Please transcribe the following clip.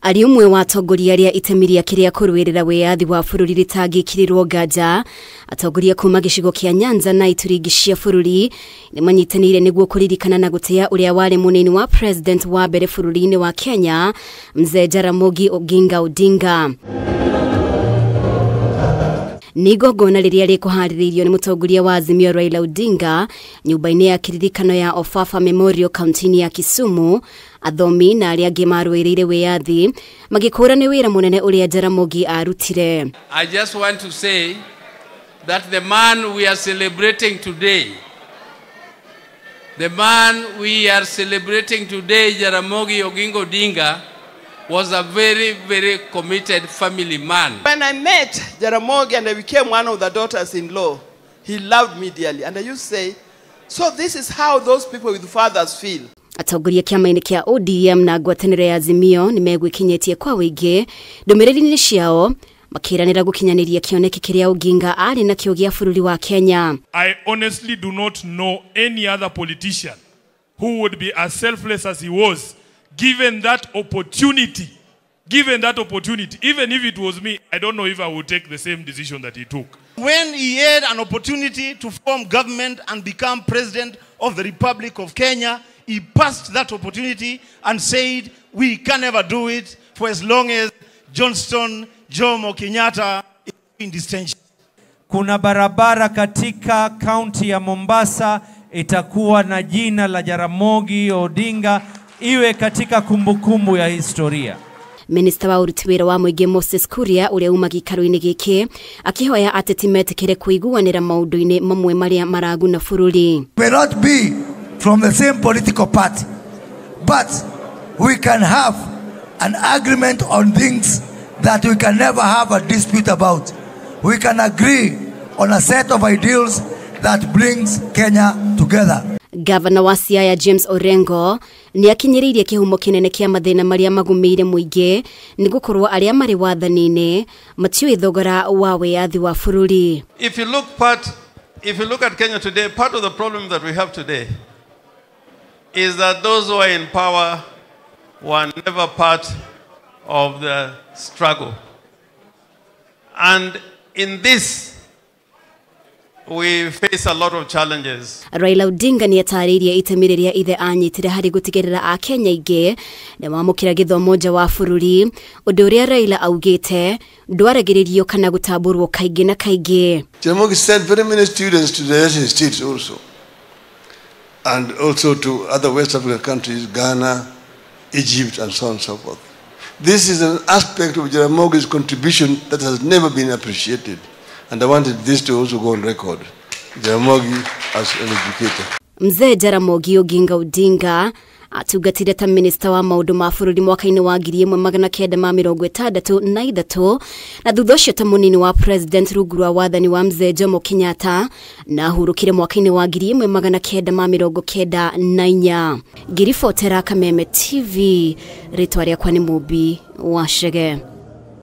Arĩ ũmwe wa atongoria arĩa itemi rĩake rĩa kũrũĩrĩra wĩyathi wa bũrũri rĩtangĩkĩrĩrwo nganja. Atongoria kuma gĩcigo kĩa Nyanza na ituri ingĩ cia bũrũri nĩ manyitanĩire nĩguo kũririkana na gũtĩa ũrĩa warĩ mũnini wa president wa mbere bũrũri-inĩ wa Kenya, Mzee Jaramogi Oginga Odinga. Nĩ igongona rĩrĩa rĩkũharĩrĩirio nĩ mũtongoria wa Azimio Raila Odinga nyũmba-inĩ ya kĩririkano ya Ofafa Memorial kaunti-inĩ ya Kisumu. Athomi na arĩa angĩ marũĩrĩire wĩyathi magĩkũũra nĩ wĩra mũnene ũrĩa Jaramogi arutire. I just want to say that the man we are celebrating today, the man we are celebrating today, Jaramogi Oginga Odinga, was a very, very committed family man. When I met Jaramogi and I became one of the daughters-in-law, he loved me dearly. And I used to say, so this is how those people with fathers feel. Atongoria kĩama-inĩ kĩa ODM na ngwatanĩro ya Azimio nĩ megwĩkinyĩtie kwa wĩingĩ ndũmĩrĩri-inĩ ciao makĩranĩra gũkinyanĩria kĩoneki kĩrĩa Oginga arĩ nakĩo gĩa bũrũri wa Kenya. I honestly do not know any other politician who would be as selfless as he was, given that opportunity. Given that opportunity, even if it was me, I don't know if I would take the same decision that he took. When he had an opportunity to form government and become president of the Republic of Kenya, he passed that opportunity and said, we can never do it for as long as Johnston Jomo Kenyatta is in detention. Kuna barabara katika kaunti ya Mombasa itakuwa na jina la Jaramogi Odinga, iwe katika kumbukumbu ya historia. Minista wa ũruti wĩra wa mũingĩ Moses Kuria ũrĩa uma gĩikaro-inĩ gĩkĩ akĩhoya ateti metĩkĩre kũiguanĩra maũndũ-inĩ mamwe marĩa maraguna bũrũri. May not be from the same political party, but we can have an agreement on things that we can never have a dispute about. We can agree on a set of ideals that brings Kenya together. Gavana wa Siaya James Orengo nĩ akinyĩrĩirie kĩhumo kĩnene kĩa mathĩna marĩa magũmĩire mũingĩ nĩ gũkorwo arĩa marĩ wathani-inĩ matiũĩ thogora wa wĩyathi wa bũrũri. If you look at Kenya today, part of the problem that we have today is that those who are in power were never part of the struggle. And in this, we face a lot of challenges. Raila Odinga nĩ atarĩirie itemi rĩrĩa ithe anyitire harĩ gũtigĩrĩra Akenya aingĩ nĩ mamũkĩra gĩthomo nja wa bũrũri, ũndũ ũrĩa Raila augĩte ndwaragĩrĩrio kana gũtambũrwo kaingĩ na kaingĩ. Jaramogi sent very many students to the United States also, and also to other West African countries, Ghana, Egypt, and so on and so forth. This is an aspect of Jaramogi's contribution that has never been appreciated. And I wanted this to also go on record. Jaramogi as an educator. Mzee Jaramogi Oginga Odinga atungatire ta minista wa maũndũ ma bũrũri mwaka-inĩ wa 1963 na thutha ũcio ta mũnini wa president rungu rwa wathani wa Mzee Jomo Kenyatta na ahurũkire mwaka-inĩ wa 1994. Ngiribotera Kameme TV, rĩtwa rĩakwa nĩ Mũmbi wa Chege.